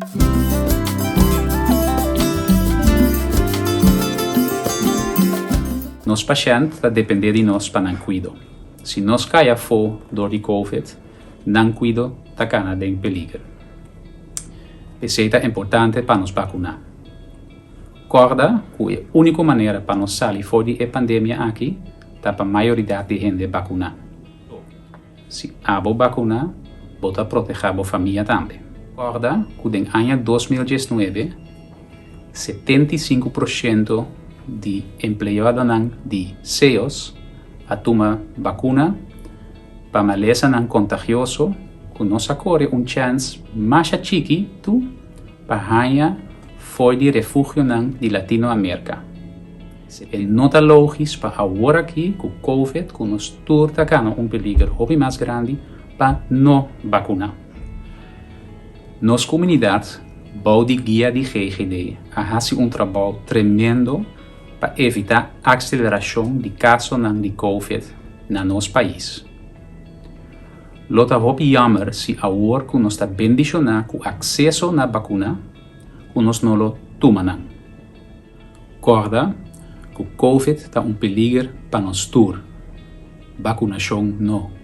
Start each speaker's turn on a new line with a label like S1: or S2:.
S1: Nos pashènt ta dependé di nos pa nan kuido. Si nos kai afó dor di Covid, nan kuido ta kana den peliger. P'esei ta importante pa nos bakuná. Kòrda ku e úniko manera pa nos sali for di e pandemia aki ta pa mayoridat di hende bakuná. Si abo bakuná, bo ta protehá bo famia tambe. Kòrda ku den aña 2019, 75 porshento di empleadonan di SEOS a tuma bakuna pa malesanan kontagioso ku nos a kore un chèns masha chikitu pa haña for di refugionan di Latinoamérika. E no ta lógiko pa awor aki ku Covid ku nos tur ta kana un peliger hopi mas grandi pa no bakuná. Nos komunidat, bou di guia di GGD, a hasi un trabou tremendo pa evitá akselerashon di kasonan di Covid na nos pais. Lo ta hopi jammer si awor ku nos ta bendishoná ku akseso na bakuna, ku nos no lo tuma nan. Kòrda ku Covid ta un peliger pa nos tur. Bakunashon no.